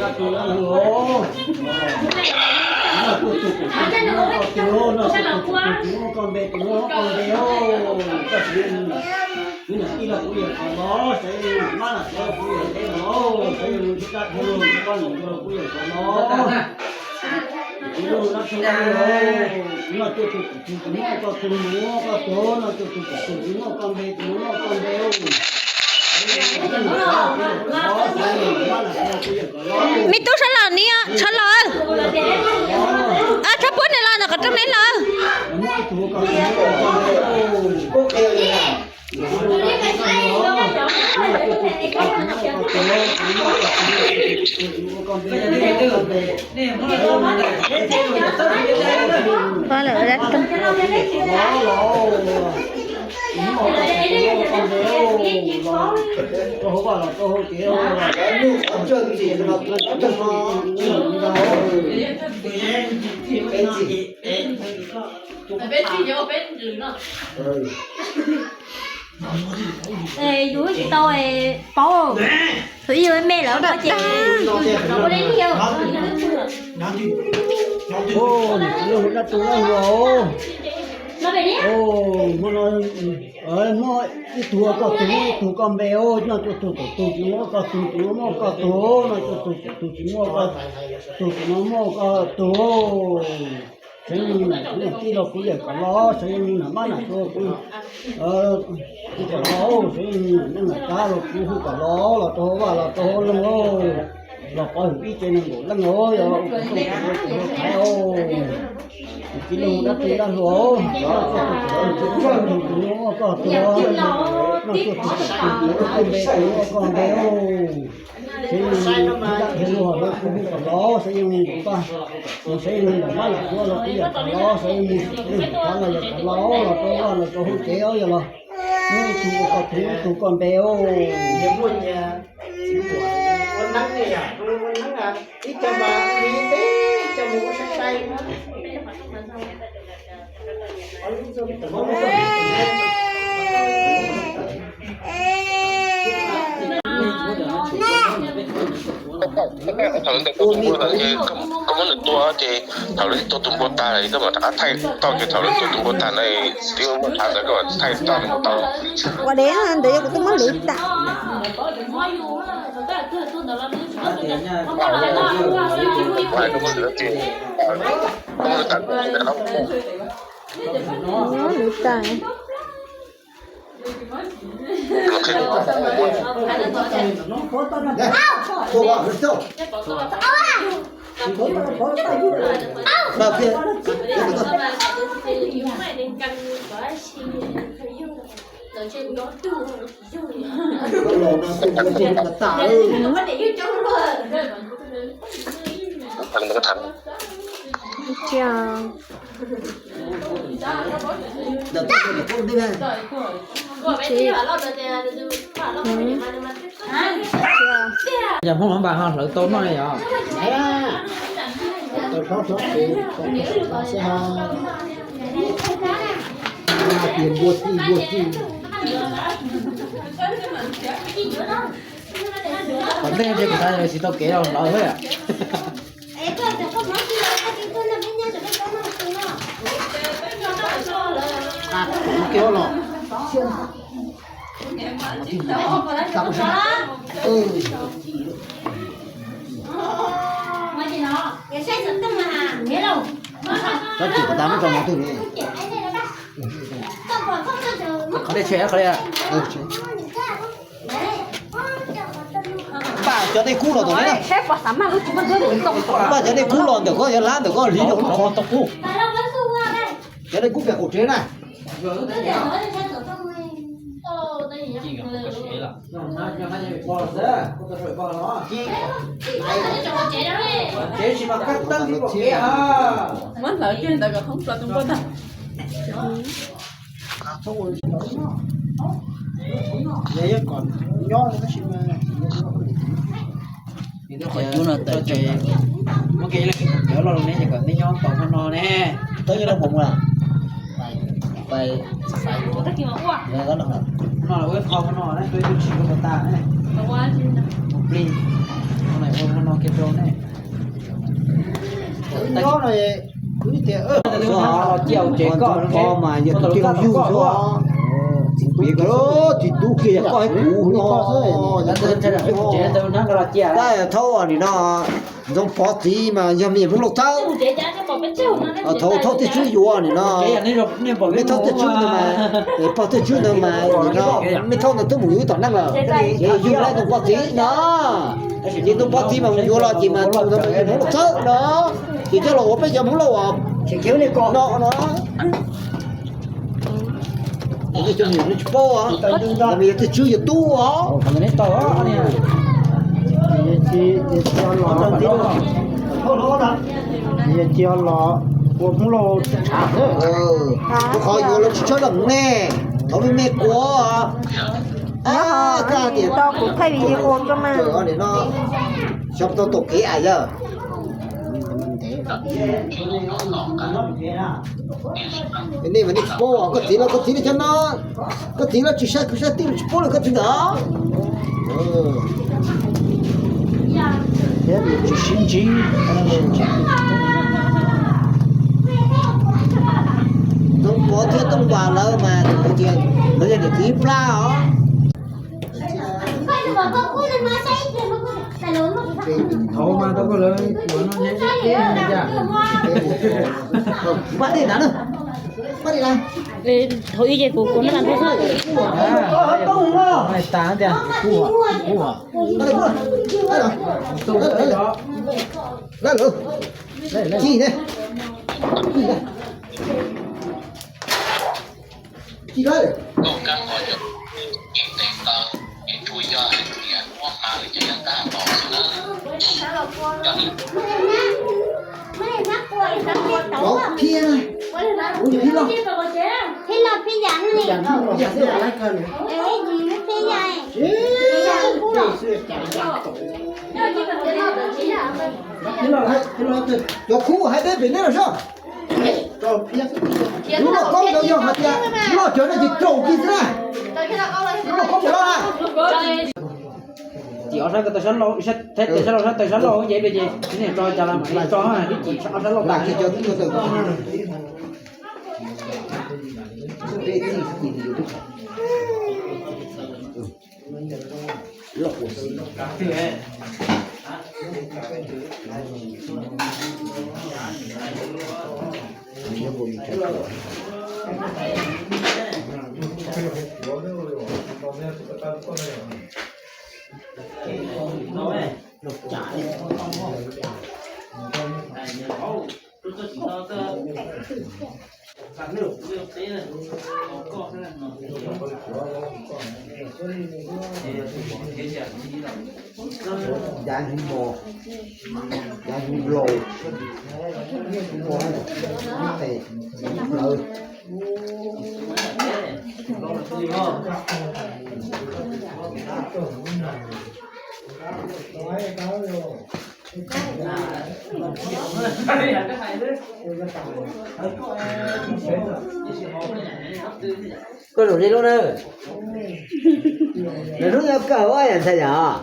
Tus lawv hu, noj tuaj tus tus tus noj koj tus, noj tuaj tus tus tus noj koj npe tus noj koj npe os. Koj tus nws niam tij los kuv yawm txwv los, xeev mab lam txwv los kuv yawm teb los, xeev nws tsis dab dhau los kuv yawm txwv los. Tus lub nab tug dab los, noj tuaj tus tus tus noj koj tus, noj koj tus, noj tuaj tus tus tus noj koj npe tus noj koj npe os. Me tub sawv los ni, sawv los. Txhob puab nws los ntawm qhov rooj neb los. Yus tsis tau paub, thaum ib yam me lawm ces ua li no. Muaj ib tug koj tus, ib tug koj npe os, noj tuaj tus tus tus tsis muaj koj tus, tsis muaj koj tus, noj tuaj tus tus tsis muaj koj tus, tsis muaj koj tus. Xeev Neeg nam tij los kuv yawm kom los, Xeev Neeg nam mab nam tuaj kuv, kuv kom los, Xeev Neeg nam neej nam tab los kuv hu kom los, los rau hauv vaj los rau hauv loog, los pov hwm ib ce nees nkaum leej os, yog ua kom tau tus ua thaiv os. Tus tij laug dab tsi dab hluas, noj tuaj tus tus tus tus tus tus muaj koj tus, noj tuaj tus tus tus tus muaj koj npe tus muaj koj npe os. Xeev Neeg nam tij dab tsi lug hov kuv hu kom los, Xeev Neeg nam pab, Xeev Neeg nam mab nam tuaj los kuv yawm kom los, Xeev Neeg nam neej nam tab los yawm kom los, los rau vaj los rau hauv tsev os, yog los muaj ib tug ua koj tus, ib tug koj npe os. Thaum lawv ntawm tus npua tag ces, koj muab nws tua ces thaum lawv tua tus npua tag lawm koj mam rov qab thaij toj, ces thaum lawv tua tus npua tag na, twb muaj thav ntawd koj mam thaij toj tus npua tau. Ua dev ntawd yog kuv twb muab lwv tas. Lwv tas. Yog Hmoob Hmoob Npas ho hlawv tau noj ne yom? Qhov ntej ces kuv xav tsis tau kev los hlawv thiab. Qhov dej tshe qhov li. Npaj cov dej kub los ntawm ko, npaj cov dej kub los ntawm ko, yog lab ntawm ko, hliv rau lub qhov tau kub. Cov dej kub pem qaum tsev na. Tsev tsis mas kab teeb tib pom kev ha. Muab hlawv kiag ntawd kom thoob plaws tus npua tag. Qhov cub no tawm ces muab kiag ib leeg cov loj los ne, ces kom nej nyob tos hmo no ne. Tau ib leeg pom mus, pais, no ua qho hmo no ne, peb twb tsis ua tas ne. Ua plig, hmo no ua hmo no Nyob no, kuv tias, o mas yog tus twg yug xwb, txiv piv ko tsis tub kiag yog koj hais kuv no. Tab thaum nim no Ntxoov Pov txiv mas yog me nyuam Hmoob Lauj txawb. Thaum thauj Tiaj Tswb yuav nim no, mej thauj Tiaj Tswb ntawd mas, pog Tiaj Tswb ntawd mas nim no, mej thauj ntawd twb mus yuav tom neej lawm. Ces yug lawm Ntxoov Pov txiv no, ces Ntxoov Pov txiv mas mus yuav los ces mas tus ntawd mas yog Hmoob Lauj txawb no, ces coj los ua peb cov Hmoob Lauj no no. Cov niam tsis paub, yog Tiaj Tswb yog tub os. Yog cia los ua Hmoob Lauj tshav xwb. Tus qhov yuav lawv tsis tshawb los ne, thaum me me kuv, koj tias tau kuv thaij video rau mas no, xyov tau tom kev as yawg. Nej mas nej tsis paub, koj txiv los koj txiv li cov no, koj txiv los tsis saib kuv saib tij los tsis paub li koj txiv ntawd. Thiab tsis sib ntsib. Ntxoov Pov thiab Tooj Vas lawv mas kuv tias lawv yog niam txiv ib plab os. Pab tej na, pab tej na. Thaum ib ces kuv kuv no mas nrog xwb. Tas tias kuv kuv. Lawv lawv, ci ne, ci ne, ci lawv. Cov phiaj, ua yog phiaj loj. Phiaj loj phiaj yam ne. Phiaj yam. Cov khub hais peb pem neb los soj. Lub lauj kaub ntawd yog hais tias loj cov no ces raus kiag xwb na. Lub lauj kaub puas loj na? Tim ob sab ko taw sab laug, sab, sab laug, sab taw sab laug ces ces niam tso cas las mam li tso twb cim ob sab laug tas. Yav ntsis mos, yav ntsis laus, ua tes plawv. Koj zaum ze lub na. Lawv hnub nyob kawg ua yam ntxhais yom.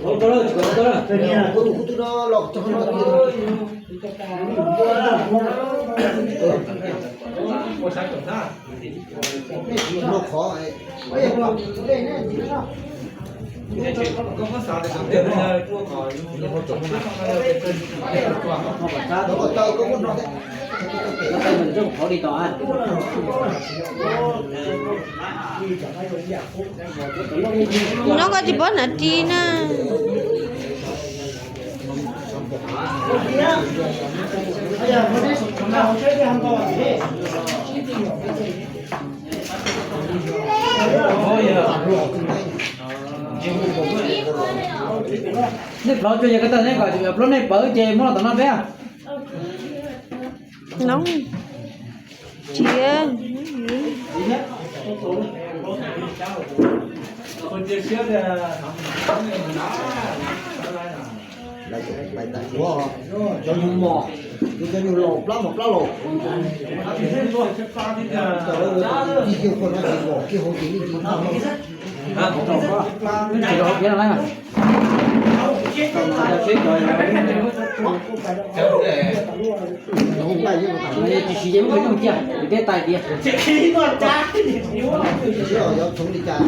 Cov loj no tsis tau loj txog. Nyob koj tsis paub hnav ris na. Nej plaub cuaj yog ko taw, nej kom plaub nej pawv ces muab los tom no peb. No. Tsis. Cov nyuag mos, cov nyuag laus plab mos plab laus. Tij yog koj no ces mos kiag hauv ces yeej tsis tau. Tsis tau hauv kiag no na. Tsis siv ces muab cov nyooj cia, teb tais tias. Tsis siv os, yuav txhoov li cas.